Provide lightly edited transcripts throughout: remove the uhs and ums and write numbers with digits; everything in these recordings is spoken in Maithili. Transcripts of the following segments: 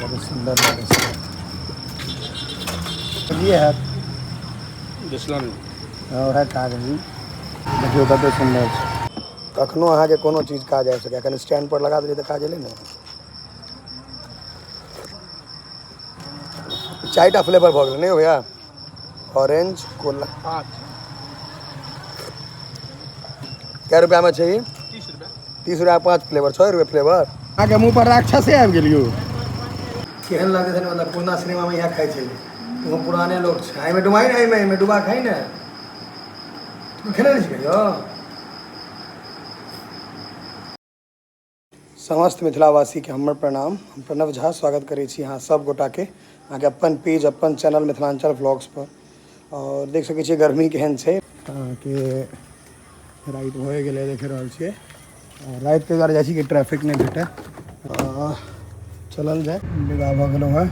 बहुत सुन्दर लागै छै। ये है देसला में। वएह कागजी देखियौ कते सुन्दर छै। कखनो अहाँके कोनो चीज काज आबि सकैए। एखन स्टैंड पर लगा देलियै तऽ काज एलै ने। चारिटा फ्लेवर भऽ गेलै नहि भैया? ऑरेंज कोला। 5। कै रुपैआमे छै ई? 30 रुपया। 30 रुपैआ 5 फ्लेवर, 6 रुपैआ फ्लेवर। अहाँके मुँह पर राक्षसे आबि गेल यौ। केहन लगै छै ने, मतलब पुरना सिनेमामे इएह खाइ छै। तू पुराने लोक छै। एहिमे डुबाइ ने, एहिमे एहिमे डुबा खाइ ने। तू खेने नहि छी कहियो? समस्त मिथिलावासीके हमर प्रणाम। हम प्रणव झा स्वागत करै छी अहाँ सब गोटाके अहाँके अपन पेज अपन चैनल मिथिलाञ्चल व्लॉग्स पर। आओर देख सकै छियै गर्मी केहन छै। अहाँके राति भए गेलै, देख रहल छियै। रातिके दुआरे जाइ छी कि ट्रैफिक नहि भेटै। चलल जाय। विदा भऽ गेलहुँ हेँ।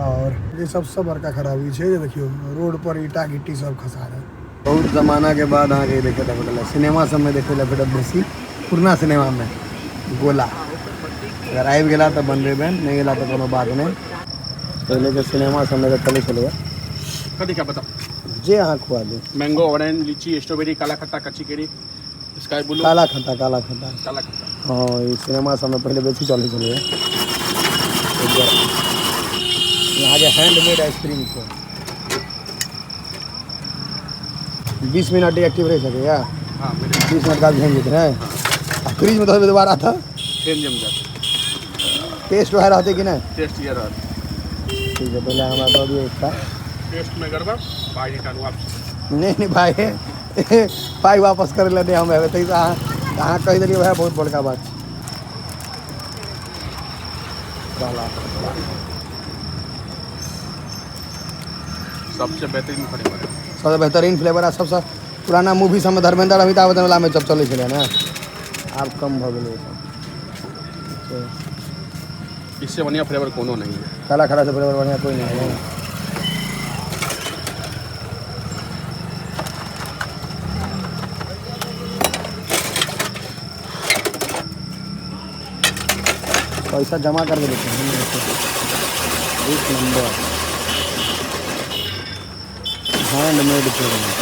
आओर ई सबसँ बड़का खराबी छै जे देखियौ रोड पर ईंटा गिट्टी सब खसा रहल। बहुत जमानाके बाद अहाँके ई देखै लए भेटल। सिनेमा सबमे देखै लए भेटत बेसी, पुरना सिनेमामे गोला। अगर आबि गेला तऽ बनबेबनि, नहि गेला तऽ कोनो बात नहि। पहिलेके सिनेमा सबमे तऽ चलै छलैए। कथी का बताओ? जे अहाँ खुआ दी। मैंगो, ऑरेंज, लीची, स्ट्रॉबेरी, काला खट्टा, कच्ची केरी, स्काई ब्लू। काला खट्टा, काला खट्टा। काला खट्टा। हँ, ई सिनेमा सबमे पहिले बेसी चलै छलैए। अहाँके हैंडमेड आइसक्रीम छै। 20 मिनट एक्टिव रहि सकैए। हाँ, 20 मिनट बाद झैम जेतै ने। आ फ्रिजमे दऽ देबै दोबारा तऽ फेर जम जायत। टेस्ट वएह रहतै कि नहि? टेस्ट ये रहत। ठीक है, पहिले हमरा दऽ दियौ एकटा। टेस्ट में गड़बड़, पाइ रिटर्न वापस। नहि नहि भाइ, पाइ वापस करै लए नहि हम एबै। ताहि अहाँ कहि देलियै, वएह बहुत बड़का बात छै। काला खट्टा सबसे बेहतरीन फ्लेवर है। सबसँ बेहतरीन फ्लेवर आ सबसँ पुराना मूवी सबमे धर्मेंद्र अमिताभ बच्चन वालामे सब चलै छलै ने, आब कम भऽ गेलै सब। इससे बढ़िया फ्लेवर कोनो नहीं है। काला खट्टा से फ्लेवर बढ़िया कोई नहीं है। पैसा जमा करके देते हैं। एक नंबर हैंडमेड फ्लेवर।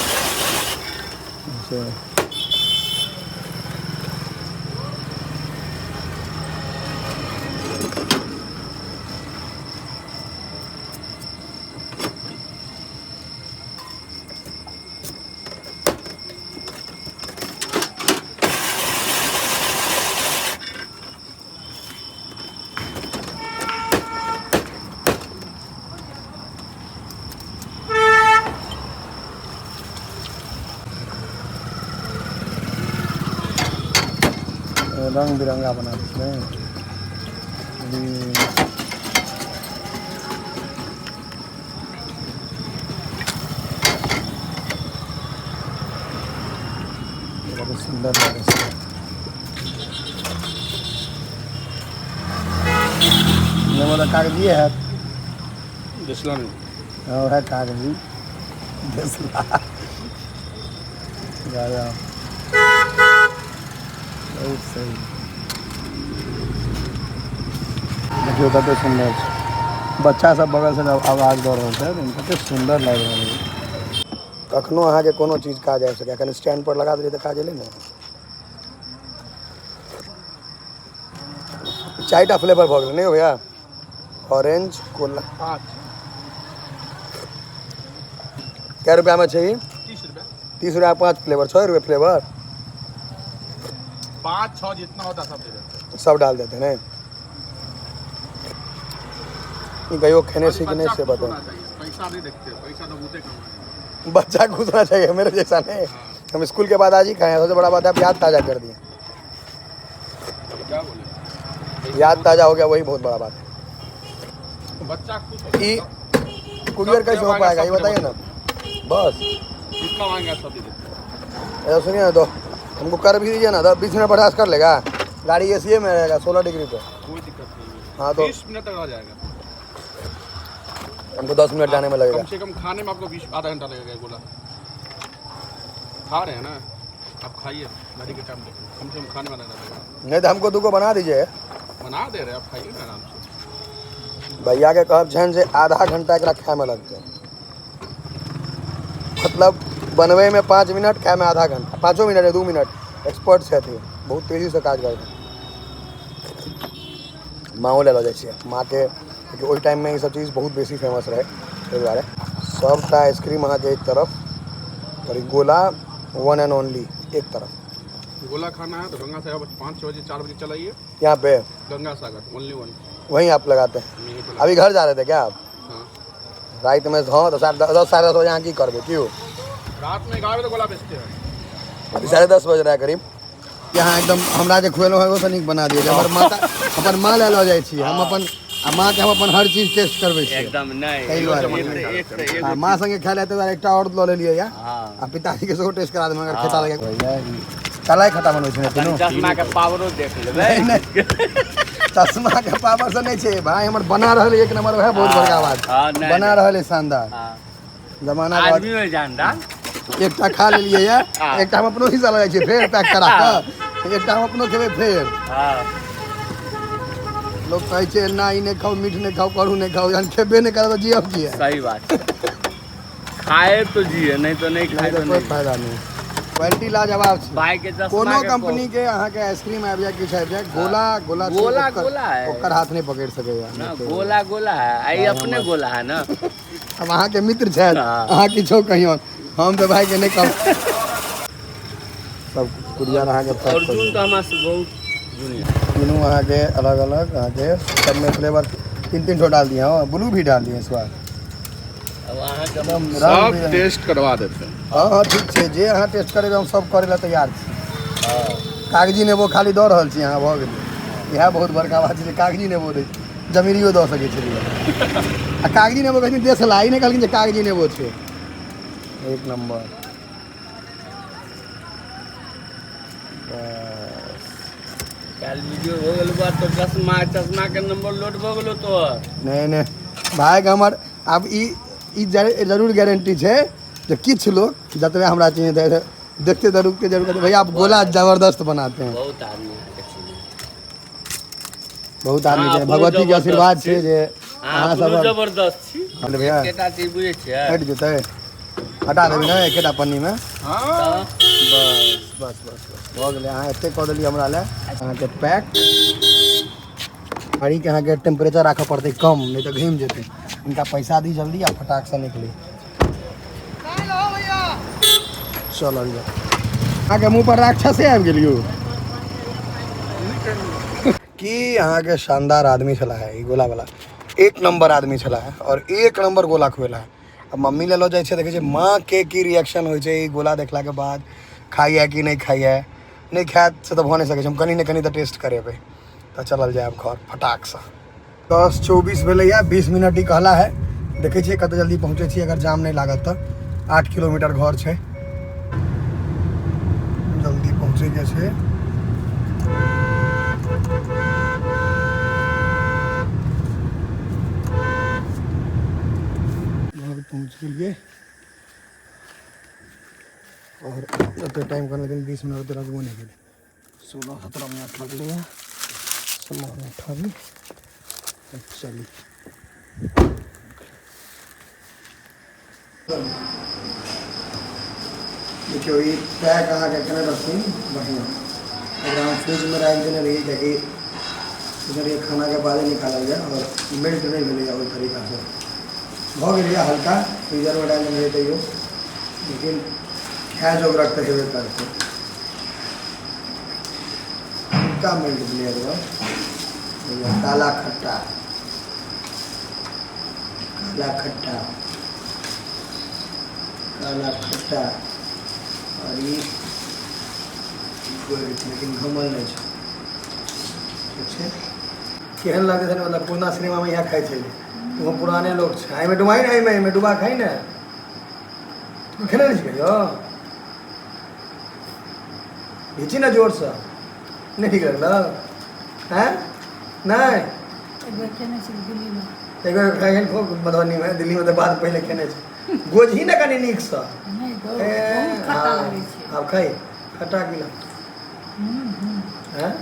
रंग बिरंगा बना दै छै। बहुत सुन्दर लागै छै। नेबो तऽ कागजिए हैत। देसला में। वएह कागजी देसला। बहुत सही। देखियौ कते सुन्दर छै। बच्चा सब बगल से आवाज दऽ रहल छै, कते सुन्दर लागि रहल है। कखनो अहाँके कोनो चीज काज आबि सकैए। एखन स्टैंड पर लगा देलियै तऽ काज एलै ने। चारिटा फ्लेवर भऽ गेलै नहि भैया? ऑरेंज कोला। 5। कै रुपैआमे छै ई? 30 रुपया। 30 रुपैआ 5 फ्लेवर, 6 रुपये फ्लेवर। 5 6 जितना होता सब दे देते हैं। सब डाल देते हैं। नहीं कहियो खेने छी कि नहीं से बच्चा खुश बताओ। होना चाहिए, पैसा नहीं देखते, पैसा तो बहुते कमाए। बच्चा खुश होना चाहिए, मेरे जैसा नहीं। हम स्कूल के बाद आज ही खाए हैं। सबसे बड़ा बात है आप याद ताज़ा कर दिए। क्या बोले? याद ताज़ा हो गया, वही बहुत बड़ा बात है। बच्चा खुश हो ई गया। कुरियर कैसे हो सब पाएगा ये फ्लेवर बताइए ना। बस जितना मांगेगा सब दे देते हैं। ऐसा सुनिए ना, तो हमको कर भी दीजिए ना, 10-20 मिनट बर्दाश्त कर लेगा। गाड़ी ए सी में रहेगा 16 डिग्री पे। कोई दिक्कत नहीं है। हाँ तो 20 मिनट तक रह जाएगा। हमको 10 मिनट जाने में लगेगा। कम से कम खाने में आपको 20 आधा घंटा लगेगा। गोला खा रहे हैं ना आप, खाइए, गाड़ी के टाइम देखिए। कम से कम खाने में आधा घंटा लगेगा। नहीं तो हमको दो को बना दीजिए। बना दे रहे हैं, आप खाइए ना आराम से। भैया के कहब छनि जे आधा घंटा एकरा खायमे लगतै। मतलब बनबैमे 5 मिनट, खायमे आधा घंटा, 5 मिनट 2 मिनट। एक्सपर्ट छथि, बहुत तेजीसँ काज करै छथि। माँओ लए लऽ जाइ छियै माँके, कियाकि ओहि टाइममे ईसब चीज बहुत बेसी फेमस रहै, ताहि दुआरे। सबटा आइसक्रीम अहाँके एक तरफ और ई गोला वन एंड ओनली एक तरफ। गोला खाना है तो गंगा सागर 5 बजे 4 बजे चलाइए। यहाँ पे गंगा सागर ओनली वन। वहीं आप लगाते हैं? यहीं पे। अभी घर जा रहे थे क्या आप? हाँ। रात में? हाँ, तो 10:30, 10:30 बजे अहाँ की करबै क्यों? रात में 11 बजे गोला बेचते हैं। अभी 10:30 बज रहा है करीब। यहाँ एकदम हमरा जे खुएलहुँ हँ ओहोसँ नीक बना दियै। हमर माता, अपन माँ लए लऽ जाइ छी हम अपन, आ माँके हम अपन हर चीज टेस्ट करबै छी। एकदम नहि। ताहि दुआरे। एक से एक। हाँ, माँ संगे खाय लए ताहि दुआरे एकटा आओर लऽ लेलियै या। हाँ। आ पिताजी के सेहो टेस्ट करा देबै अगर खेता लगे। काला खट्टा बनबै छै ने तीनू? चश्मा के पावरो देख लेबै। नहि, नहि, चश्मा के पावर से नहि छै भाई, हमर बना रहल एक नंबर, वएह बहुत बड़का बात। हाँ, नहि, बना नहि। रहल है शानदार। हाँ। जमाना के बाद आदमी में जानदार। एकटा खा लेलियै या। हाँ। एकटा हम अपनो हिस्सा लऽ जाइ छियै फेर पैक करा कऽ, एकटा हम अपनो खेबै फेर। हाँ। लोक कहै छै एना ई नहि खाउ, मीठ नहि खाउ, करू नहि खाउ, जहन खेबे नहि करब तऽ जियब किया? सही बात छै। खाए तो जिए, नहीं तो नहीं खाए नहि तो तऽ कोइ नहीं। फायदा नहि। क्वालिटी लाजवाब छै। भाई के चश्मा कोनो के कंपनी के अहाँके आइसक्रीम आबि जाय, किछु आबि जाय, गोला गोला छै, गोला गोला है। ओकर हाथ नहि पकड़ि सकैया। ना, गोला गोला है, आई अपने गोला है ना। अब अहाँके मित्र छथि। हाँ। अहाँ किछो कहियौ, हम तऽ भाईके नहि कहब। सब कुरियर अहाँके पैक कऽ अर्जुन दियौ। तो हमारे से बहुत जूनियर। तीनों अहाँके अलग अलग, अहाँके सबमे फ्लेवर 3-3 ठो डाल दिए हैं, ब्लू भी डाल दिए इस बार। अब अहाँ के एकदम रंग सब बिरंग। टेस्ट करवा देते हैं। हाँ हाँ, ठीक छै, जे अहाँ टेस्ट करेबै हम सब करै लए तैयार छी। कागजी नेबो खाली दऽ रहल छी अहाँ, भऽ गेलै। इएह बहुत बड़का बात छै जे कागजी नेबो दै छी, जमीरियो दऽ सकै छलियै। आ कागजी नेबो कहथिन देसला, ई नहि कहलखिन जे कागजी नेबो छै। एक नम्बर। बस। काल्हि वीडियो हो गेल बा तो चश्मा चश्मा के नंबर लोड भऽ गेलो तोहर। नहि नहि भाइके हमर आब ई ई जरूर गारंटी छै जे किछु लोग जतबे हमरा चिन्हैत देखते तऽ रुकते जरूर कहते, भैया आप गोला जबरदस्त बनाते हैं। बहुत आदमी अहाँके चिन्है। बहुत आदमी अहाँ छै। अपनो भगवती के जबरदस्त आशीर्वाद छी। छै जे अहाँ अहाँ अपनो सब जबरदस्त छी। अरे भैया। एकेटा चीज बुझै छियै? हटि जेतै, हटा देबै ने एकेटा पन्नीमे। हाँ। बस बस बस बस, भऽ गेलै। अहाँ एतेक कऽ देलियै हमरा लए। अहाँके पैक गाड़ीके अहाँके टेम्परेचर राखऽ पड़तै कम, नहि तऽ घुमि जेतै। इनका पैसा दी जल्दी आ फटाक से निकली। चलल जाए। अहाँके मुँह पर राक्षसे आबि गेलियौ की? अहाँके शानदार आदमी छला है ई गोला वाला, एक नंबर आदमी छला है और एक नंबर गोला खुएला है। अब मम्मी ले लऽ जाइ छै, देखै छै माँ के की रिएक्शन होइ छै ई गोला देखलाके बाद, खाइए कि नहि खाइए। नहि खायत से तऽ भऽ नहि सकै छै, हम कनि ने कनि तऽ टेस्ट करेबै। तऽ चलल जाय आब घर फटाकसँ। 10:24 भेलैए, 20 मिनट ई कहला है। देखै छियै कते जल्दी पहुँचै छी अगर जाम नहि लागत तऽ। 8 किलोमीटर घर छै, जल्दी पहुँचैके छै। घर पहुँच गेलियै और जते टाइम कहने लेकिन 20 मिनट तऽ लगबो नहि गेलै। 16-17 मिनट लगलैए। सामान उठाबी, चली। देखियौ ई पैक अहाँके केने रहथिन बढ़िआँ। एकरा हम फ्रिजमे राखि देने रहियै, कियाकि सोचने रहियै खानाके बादे निकालल जाय, आओर मेल्ट नहि भेलैए ओहि तरीकासँ, भऽ गेलैए हल्का। फ्रीजरमे डालि देने रहियै तैयो, लेकिन खाय जोगरक तऽ हेबे करतै। हल्का मेल्ट भेलैए एकदम। काला खट्टा, काला खट्टा, काला खट्टा। और ई गोल, लेकिन घमल नहि छै। ठीक छै। केहन लगै छै? मतलब पुरना सिनेमामे इएह खाइ छै। तू पुराने लोग छै। एहिमे डुबाइ ने, एहिमे एहिमे डुबा खाइ ने। तू खेने नहि छी कहियो? घीची ने जोरसँ। नहि ठीक लगल? हैं, नहि। एक बेर खेने छी दिल्लीमे। एक बेर खाइ खूब मधुबनीमे, दिल्लीमे तऽ बाद पहिले खेने छै। गोझी ने कनि नीकसँ। नहि, ए, बहुत खट्टा हाँ, लगै छै। आब खाइ खट्टा की लगतौ? हैं?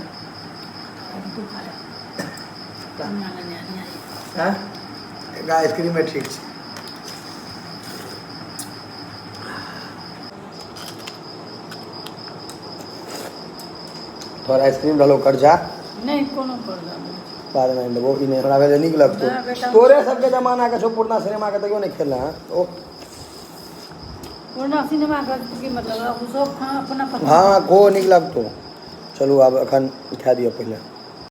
तू खा ले। हमरा लग नहि। हैं, एकरा आइसक्रीमे ठीक छै। तोहर आइसक्रीम रहलो कर्जा। नहि, कोनो कर्जा नहि। बादमे आनि देबो। ई नहि हमरा भेल जे नीक लगतौ। ना बेटा। तोरे सबके जमाना के छौ, पुरना सिनेमा के तैयो नहि खेलऽ हँ ओ। पुरना सिनेमा के की मतलब? ओ सब खाना अपना पसंद। हँ, खो, नीक लगतौ। चलू, आब एखन खा दिअ पहिले।